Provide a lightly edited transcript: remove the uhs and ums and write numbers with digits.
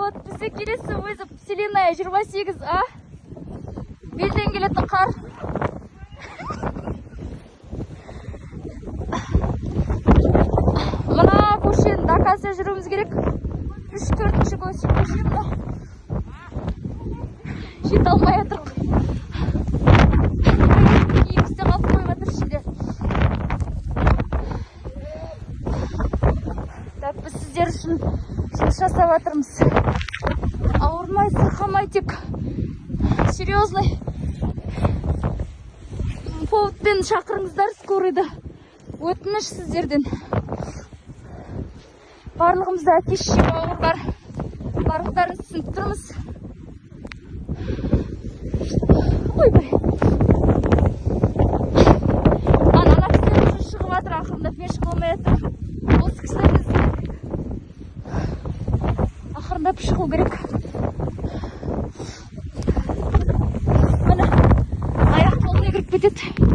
Вот бізде келесі вызов Вселенная 28А. Белден келетін қар. Мына көшені до конца жүруіміз керек. Үш төртінші көше мына. Жете алмай жатырмық. Киіміміз де қалып қойып жатыр ішінде. Так, біз сіздер үшін жұмыс жасап жатырмыз. Ауырмай, сырқамай, тек серьезный поводпен шақырыңыздар скорыйды. Өтініш сіздерден. Барлығымызда әке шеше бауыр бар. Барлықтарыңыз түсініп тұрмыз. Ойбай. Ана кісілер уже шығып жатыр ақырындап, мен шыға алмай жатырмын. Осы кісілеріміз ақырындап шығу керек. Міне, аяқ қолына кіріп кетеді.